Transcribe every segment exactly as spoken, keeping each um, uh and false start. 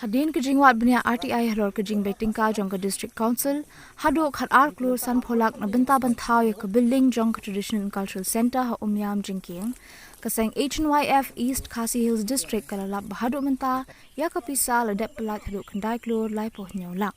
Hadien ka jingwad bniah R T I halor ka jingbei tyngka jong ka District Council, haduh khat ar klur san phew lak na bynta ban thaw ïa ka building jong ka Traditional and Cultural Centre ha Umiam Jingkieng, ka seng H N Y F East Khasi Hills District ka la lap ba haduh mynta ïa ka pisa la dep pyllait haduh khyndai klur lai phew hynñiew lak.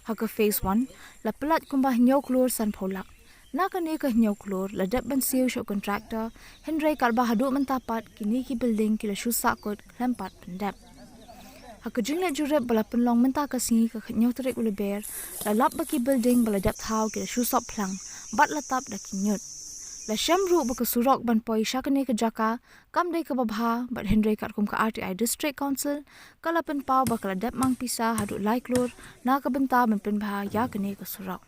Ha ka phase one, la pyllait kumba hynñiew klur san phew lak. Na kane ka hynñiew klur, la dep ban siew sha u contractor, hynrei katba haduh mynta pat, kine ki building ki la shu sahkut, khlem pat pyndep. Ha ka jingleit jurip ba la pynlong mynta ka sngi ka khathynñiew tarik u Lber, la lap ba ki building ba la dep thaw ki la shu sop phlang, bad la tap da ki ñiut. La shem ruh ba ka surok ban poi sha kane ka jaka, kam dei kaba bha, bad hynrei katkum ka R T I District Council, ka la pynpaw ba ka la dep mang pisa haduh lai klur, na ka bynta ban pynbha ïa kane ka surok.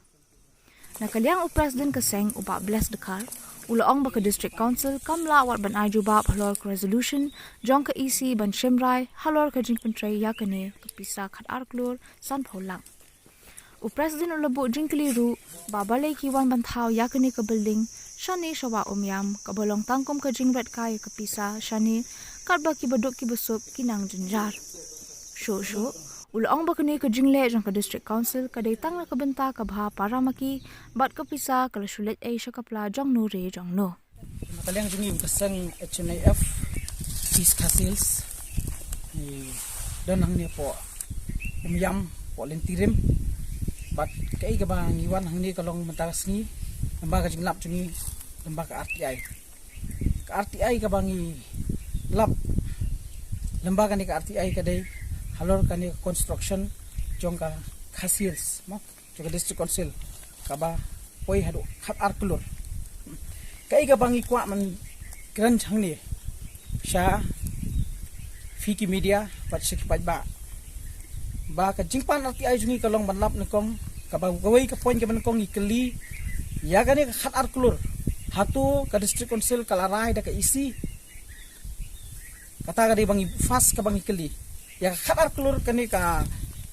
Na ka liang u President ka seng u Bah Bless Dkhar, u la ong ba ka District Council, kam lah wat ban ai jubab halor ka resolution, jong ka E C ban shim rai, halor ka jingpyntrei ïa kane ka pisa khat ar klur, san phew lak. U President u la buh jingkylli ruh, ba balei ki wan ban thaw ïa kane ka building, shane sha Wah Umiam, kaba long tang kum ka jingret kai ïa ka pisa, shane, katba kiba duk kiba suk, ki nang jynjar. Shuh shuh, u la ong ba kane ka jingleh jong ka District Council, ka dei tang na ka bynta ka bha para ma ki, bad ka pisa, ka la shu leit ei sha ka pla jong no re jong no. Na ka liang jong ngi ka seng H N I F East Khasi Hills. Ngi don hangne hapoh Umiam, hapoh Lynti Rim. Bad kaei kaba ngi wan hangne ka long mynta ka sngi, lyngba ka jinglap jong ngi, lyngba ka R T I. Ka R T I kaba ngi lap, lyngba kane ka R T I ka dei, halor kane ka construction jong ka Khasi Hills, mo? Jong ka District Council, kaba poi haduh khat ar klur. Kaei kaba ngi kwah ban kren hangne sha phi ki media, bad sha ki paidbah, ba ka jingpan R T I jong ngi ka long ban lap nyngkong, kaba kawei ka point kaba nyngkong ngi kylli ïa kane ka khat ar klur, hato ka District Council ka la rai da ka E C? Kata ka dei ba ngi first kaba ngi kylli. Ïa ka khat ar klur kane ka,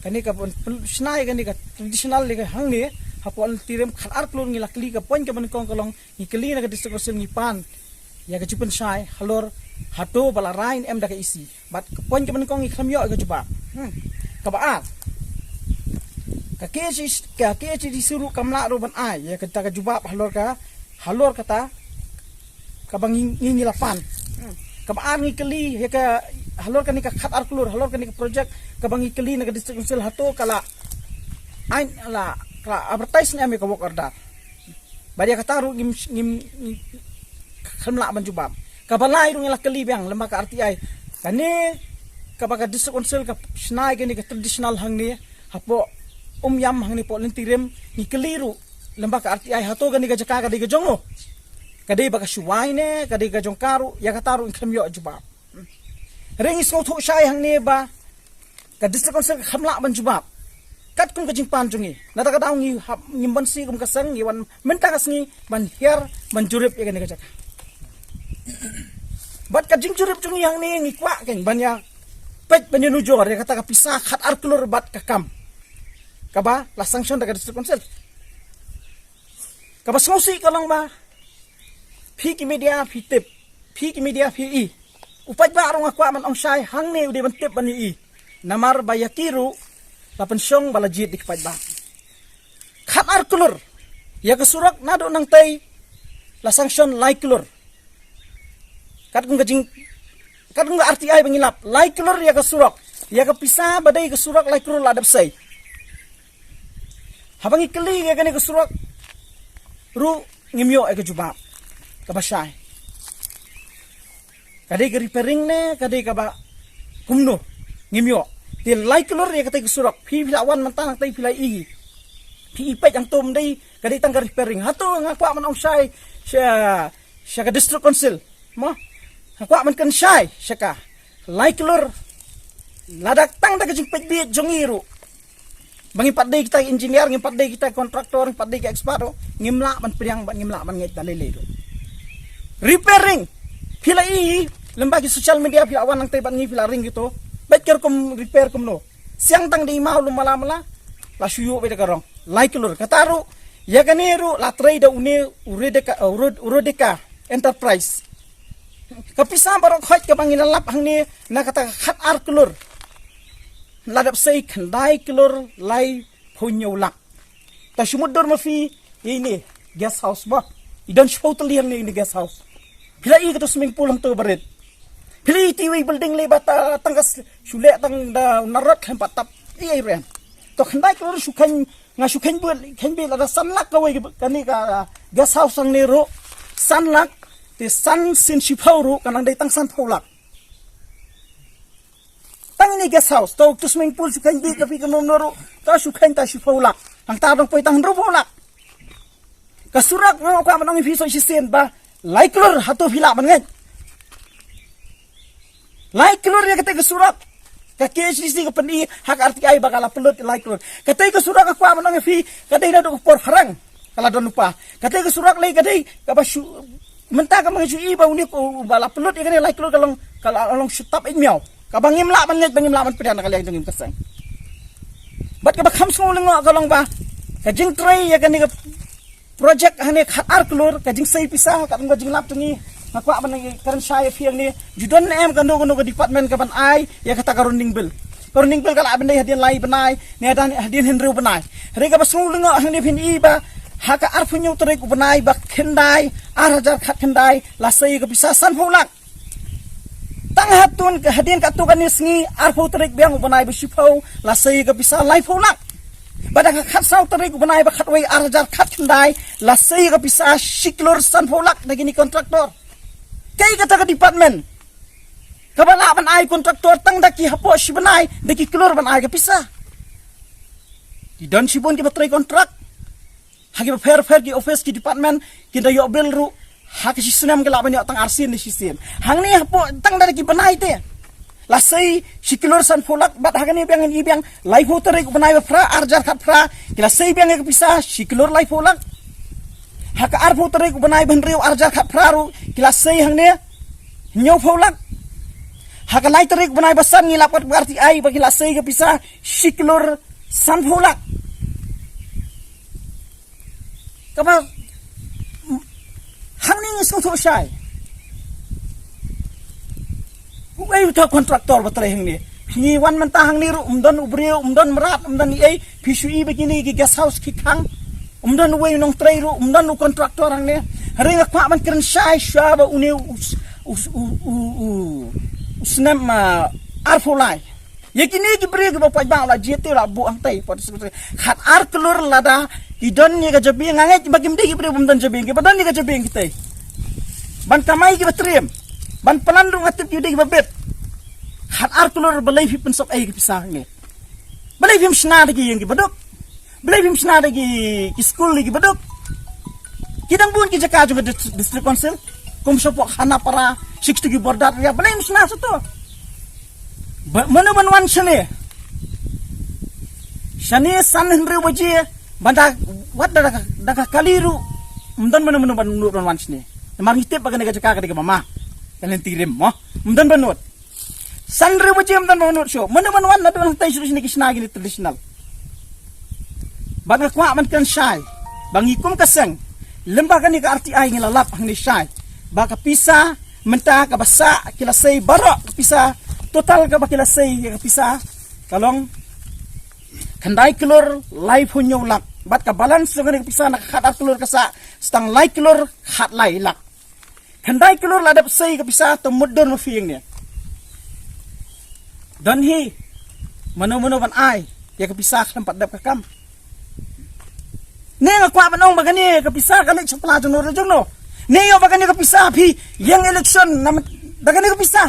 kane ka pyn-, pyn-, shna ïa kane ka traditional ïa ka hangne, hapoh Lynti Rim khat ar klur ngi la kylli, ka point kaba nyngkong ka long ngi kylli na ka District Council, ngi pan ïa ka jingpynshai halor hato ba la rai ne em da ka E C. Bad ka point kaba nyngkong ngi khlem ïoh ïa ka jubab. Hmm. Kaba ar, ka K H A D C, ka K H A D C ruh kam lah ruh ban ai ïa kata ka jubab halor ka, halor kata kaba ngi, ngi, ngi la pan. Hmm. Kaba ar ngi kylli ïa ka, halor kane ka khat ar klur, halor kane ka project, kaba ngi kylli na ka District Council, hato ka la, ai, la, ka la advertise ne em ïa ka work order. Bad ïa kata ruh ngim, ngim, ngim, khlem lah ban jubab. Kaba lai ruh ngi la kylli biang lyngba ka R T I. Kane kaba ka District Council ka shna ïa kane ka traditional hangne, hapoh Umiam hangne hapoh Lynti Rim, ngi kylli ruh lyngba ka R T I, hato kane ka jaka ka dei ka jong no? Ka dei ba ka shuwai ne, ka dei ka jong ka ruh, ïa kata ruh ngi khlem ïoh jubab. Hynrei ngi sngewthuh shai hangne ba ka District Council ka khlem lah ban jubab. Katkum ka jingpan jong ngi, na kata ka daw ngi hap, ngim banse kum ka seng, ngi wan mynta ka sngi ban hiar, ban jurip ïa kane ka jaka. Bad ka jingjurip jong ngi hangne ngi kwah keiñ ban ïa peit, ban ïa nujor ïa kata ka pisa khat ar klur bad ka kam kaba la sanction da ka District Council. Kaba sngewsih ka long ba phi ki media phi tip, phi ki media phi i. U paidbah ruh nga kwah ban ong shai hangne u dei ban tip ban i. Namar ba ïa ki ruh la pynshong ba la jied da ki paidbah. Khat ar klur ïa ka surok, naduh nangtei la sanction lai klur. Katkum ka jing, katkum ka R T I ba ngi lap, lai klur ïa ka surok. Ïa ka pisa ba dei ka surok lai klur la dep sei. Haba ngi kylli ïa kane ka surok ruh ngim ïoh ïa ka jubab kaba shai. Ka dei ka repairing ne ka dei kaba kumno, ngim ïoh. Te lai klur ïa kata ka surok, phi, phi la wan mynta nangtei phi la i. Phi i peit hangto, ym dei, ka dei tang ka repairing. Hato nga kwah ban ong shai sha, sha ka District Council, mo? Nga kwah ban kren shai sha ka. Lai klur, lada tang da ka jingpeit beit jong ngi ruh, ba ngim pat dei kita engineer, ngim pat dei kita contractor, ngim pat dei ki expert ruh, ngim lah ban pdiang bad ngim lah ban ngeit da lei lei ruh. Repairing, phi la i lyngba ki social media, phi la wan nangtei bad ngi, phi la ring kito. Bad ki rukom repair kumno, siang tang da i maw lum mala mala, la shu ïoh beit da ka rong. Lai klur, kata ruh ïa kane ruh la trei da une u Redeka, uh, u Red-, u Redeka Enterprise. Ka pisa baroh khoit kaba ngi la lap hangne na kata ka khat ar klur, la dep sei khyndai klur laiphew hynñiew lak. Ta shu mutdur ma phi ïa ine guest house ba i don shiphew tylli hangne ine guest house. Phi la i kata swimming pool hangto barit. Phi la i te iwei building lei ba ta tang ka s- shu leh tang da narot khlem pat tap. I ei ren. To khyndai klur shu khein nga shu khein bit khein bit lada san lak kawei kane ka guest house hangne ruh. San lak te san sien shiphew ruh ka nang dei tang sanphew lak. Tang ine guest house to tu swimming pool shu khein bit ka phi ka nom no ruh. To shu khein ta shiphew lak. Nangta dang poi tang hynriewphew lak. Ka surak nga kwah ban ong ïa phi sa shisien ba lai klur hato phi lah ban ngeit. Lai klur ïa kata ka surak. Ka K H D C ka pyni ha ka R T I ba ka la pynlut lai klur. Kata ka surak ka kwah ban ong ïa phi ka dei naduh ka por phareng. Ka la don lypa. Kata ka surak lei ka dei kaba shu mynta ka ma shu i ba une ko ba la pynlut ïa kane lai klur ka long ka la long shu tap ïa miaw. Kaba ngim lah ban ngeit ba ngim lah ban pdiang na ka liang jong ngi ka seng. Bad kaba kham sngew lyngngoh ka long ba ka jingtrei ïa kane ka project hangne khat ar klur ka jingsei pisa ka ka jinglap jong ngi. Nga kwah ban kren shai ïa phi hangne ju don ne em kano kano ka department ka ban ai ïa kata ka running bill. Ka running bill ka lah ban dei hadien lai bnai ne hadien hadien hynriew bnai. Hynrei kaba sngew lyngngoh hangne phin i ba ha ka arphew hynñiew tarik u bnai ba khyndai ar hajar khat khyndai la sei ka pisa sanphew lak. Tang hatun ka hadien katto katne sngi arphew tarik biang u bnai ba shiphew la sei ka pisa laiphew lak. Bad ha ka khatsaw tarik u bnai ba khatwei ar hajar khat khyndai la sei ka pisa shi klur sanphew lak da kine ki kontraktor. Kaei kata ka department kaba lah ban ai kontraktor tang da ki hapoh shi bnai da ki klur ban ai ka pisa. Ki don shibun kiba trei kontrak ha kiba pher pher ki office ki department ki da ïoh bill ruh ha ki shi snem ki lah ban ïoh tang arsien ne shisien. Hangne hapoh tang da ki bnai te la sei shi klur sanphew lak bad ha kane biang ngi biang laiphew tarik u bnai ba phra ar hajar khat phra ki la sei biang ïa ka pisa shi klur laiphew lak. Ha ka arphew tarik u bnai ba hynriew ar hajar khat phra ruh ki la sei hangne hynñiewphew lak. Ha ka lai tarik u bnai ba san ngi lap kat ba R T I ba ki la sei ka pisa shi klur sanphew lak. Kaba hangne ngi sngewthuh shai. Uei uta kontraktor ba trei hangne. Ngi wan mynta hangne ruh um don u briew um don mrad um don ei phi shu i ba kine ki guest house ki khang. Um don uwei u nongtrei ruh um don u kontraktor hangne. Hynrei nga kwah ban kren shai shuwa ba une u s- u s- u u u u snem ma arphew lai. Ïa kine ki briew kiba paidbah la jied te la buh hangtei pat khat ar klur lada ki don ïa ka jabieng nga ngeit ba kim dei ki briew bym don jabieng kiba don ïa ka jabieng kitei ban kamai kiba triem ban plan ruh nga tip ki dei kiba bit. Khat ar klur balei phi pynsop ei ki pisa hangne. Balei phim shna da ki ïing kiba duk. Balei phim shna da ki ki skul da kiba duk. Ki dang bun ki jaka jong ka dis- district council kum shapoh Khanapara shiktu ki border area balei phim shna shato. Ba- mano ban wan shane shane san hynriew baje ban da wat da ka- da ka kali ruh. Ym don mano mano ban nud ban wan shane. Namar ngi tip ba kane ka jaka ka dei kaba ma ka lynti rim mo. Ym don ban nud. San hynriew baje ym don ban nud shuh. Mano ban wan naduh nangtai shuh shane ki shna kine traditional. Ba nga kwah ban kren shai ba ngi kum ka seng lem ba kane ka R T I ngi la lap hangne shai ba ka pisa mynta kaba sah ki la sei baroh ka pisa total kaba ki la sei ïa ka pisa ka long khyndai klur laiphew hynñiew lak bad ka balance jong kane ka pisa na ka khat ar klur ka sah sa tang lai klur khat lai lak. Khyndai klur la dep sei ka pisa to mutdur ma phi ïing ne. Don hi mano mano ban ai ïa ka pisa khlem pat dep ka kam. Ne nga kwah ban ong ba kane ka pisa ka leit sha pla jong no re jong no. Ne ïoh ba kane ka pisa phi ïeng election na da kane ka pisa.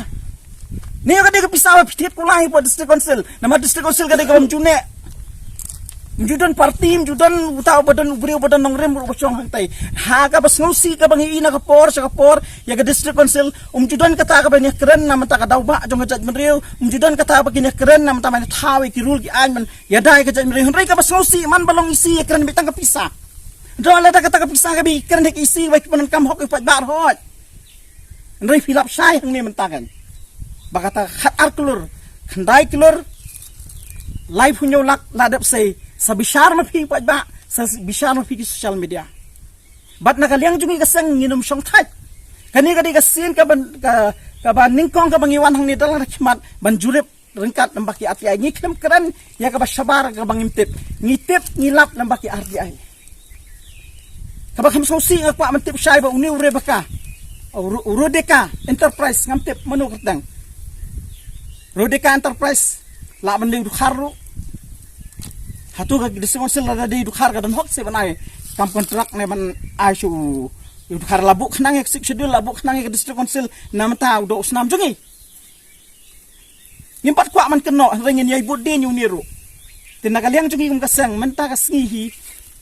Ne ïoh ka dei ka pisa ba phi thied kulai hapoh district council. Namar district council ka dei ka bym ju ne. Ym ju don party ym ju don uta uba don u briew uba don nongrim ruh uba shong hangtai. Ha kaba sngewsih kaba ngi i na ka por sha ka por ïa ka district council ym ju don kata kaba ngi kren na mynta ka daw ba jong ka jaitbynriew ym ju don kata ba ngi kren na mynta mynta thaw ïa ki rule ki aiñ ban ïada ïa ka jaitbynriew hynrei kaba sngewsih man ba long isi ïa kren beit tang ka pisa. Don lada kata ka pisa kaba ngi kren ïa ka isi ba ki pyndonkam hok ïa u paidbah hok. Hynrei phi lap shai hangne mynta kan ba kata khat ar klur khyndai klur laiphew hynñiew lak la dep sei sa bishar ma phi paidbah sa bishar ma phi ki social media. Bad na ka liang jong ngi ka seng ngin ym shong thait. Kane ka dei ka sien ka ban, ka, ka ba nyngkong ka ba ngi wan hangne da la khmat ban jurip ryngkat lem bad ki R T I. Ngi khlem kren ïa ka ba shabar ka ba ngim tip. Ngi tip ngi lap lem bad ki R T I. Ka ba kham sngewsih nga kwah ban tip shai ba une u Rebecca, u Ro-, u Rodeka Enterprise, ngam tip mano kyrteng. Rodeka Enterprise lah ban dei u dkhar ruh. Hato ka District Council lada dei u dkhar ka don hok seh ban ai kam kontrak ne ban ai shuh u dkhar? La buh khnang ïa ka Sixth Schedule, la buh khnang ïa ka District Council, na mynta u doh u snam jong ngi. Ngim pat kwah ban kynnoh, hynrei ngin ïai bud dien ïa une ruh. Te na ka liang jong ngi kum ka seng mynta ka sngi hi,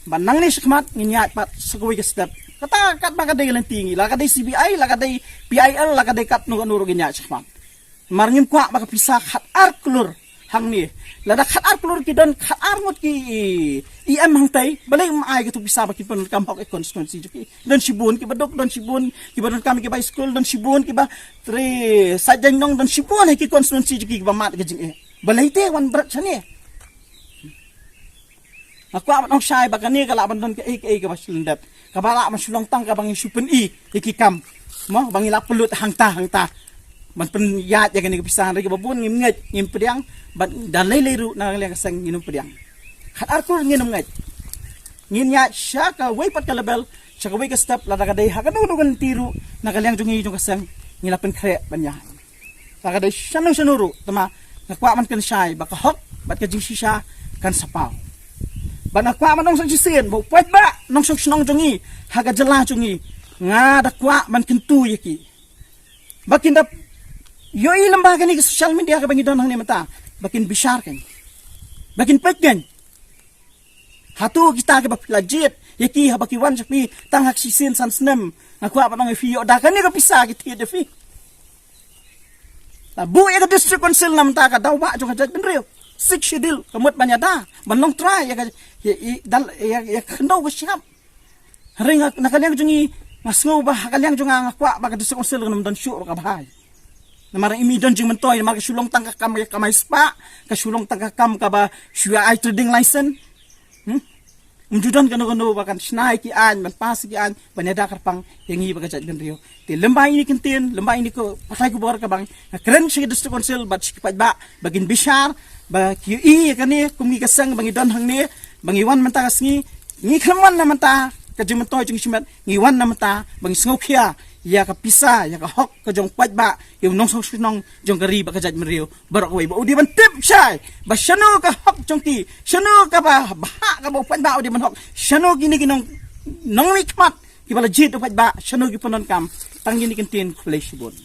ba nangne shakhmat ngin ïaid pat sa kawei ka step. Kata katba ka dei ka lynti ngi, la ka dei C B I, la ka dei P I L, la ka dei katno katno ruh ngin ïaid shakhmat. Namar ngim kwah ba ka pisa khatar klur hangne. Lada khatar klur ki don khatar ngut ki E M hangtai, balei ym ai katu pisa ba kin pyndonkam hok ïa ki constituency jong ki? Don shibun kiba duk, don shibun kiba donkam ïa ki bai skul, don shibun kiba trei sait jaiñnong, don shibun ha ki constituency jong ki kiba mad ka jingeh. Balei te wan bret shane? Nga kwah ban ong shai ba kane ka lah ban don kaei kaei kaba shu lyndet, kaba lah ban shu long tang kaba ngi shu pyni ïa ki kam, mo, ba ngi lah pynlut hangta hangta ban pynïaid ïa kane ka pisa, hynrei kiba bun ngim ngeit, ngim pdiang. Bad da lei lei ruh na ka liang ka seng ngin ym pdiang. Khatar klur ngin ym ngeit. Ngin ïaid sha kawei pat ka level, sha kawei ka step, lada ka dei ha kano kano ka lynti ruh na ka liang jong ngi jong ka seng, ngi la pynkhreh ban ïaid. La ka dei shano shano ruh, te ma nga kwah ban kynshai ba ka hok bad ka jingshisha kan sa paw. Bad nga kwah ban ong sa shisien ba u paidbah nongshong shnong jong ngi ha ka jylla jong ngi, nga da kwah ban kyntu ïa ki ba kin da ïohi lem bad kane ka social media kaba ngi don hangne mynta, ba kin bishar kein, ba kin peit kein. Hato kita kiba phi la jied ïa ki haba ki wan sha phi tang ha ka shisien san snem? Nga kwah ban ong ïa phi, ïoh da kane ka pisa ki thied ïa phi. La buh ïa ka District Council na mynta ka daw ba jong ka jaitbynriew. Sixth Schedule ka mut ban ïada, ban long trai ïa ka, ïa, ïa, dal, ïa, ïa ka khyndew ka shyiap. Hynrei nga, na ka liang jong ngi, nga sngew ba ha ka liang jong nga, nga kwah ba ka District Council kan ym don shuh ruh ka bha. Namar ym don jingmyntoi, namar ka shu long tang ka kam, ka kamai spah, ka shu long tang ka kam kaba shu ai trading license. Hmm? Ym ju don kano kano ba kan shna ïa ki aiñ, ban pass ïa ki aiñ ban ïada kyrpang ïa ngi bad ka jaitbynriew. Te lem bad ine i kyntien, lem bad ine i pathai khubor kaba nga kren sha ki District Council bad sha ki paidbah, ba kin bishar, ba ki ïohi ïa kane kum ngi ka seng ba ngi don hangne, ba ngi wan mynta ka sngi, ngi khlem wan na mynta ka jingmyntoi jong ngi shimet, ngi wan na mynta ba ngi sngewkhia ïa ka pisa, ïa ka hok ka jong u paidbah, ïa u nongshong shnong jong ka ri bad ka jaitbynriew baroh kawei, ba u dei ban tip shai ba shano ka hok jong ki, shano kaba bha kaba u paidbah u dei ban hok, shano kine ki nong, nongmihkhmat kiba la jied u paidbah, shano ki pyndonkam. Tang kine ki kyntien, khublei shibun.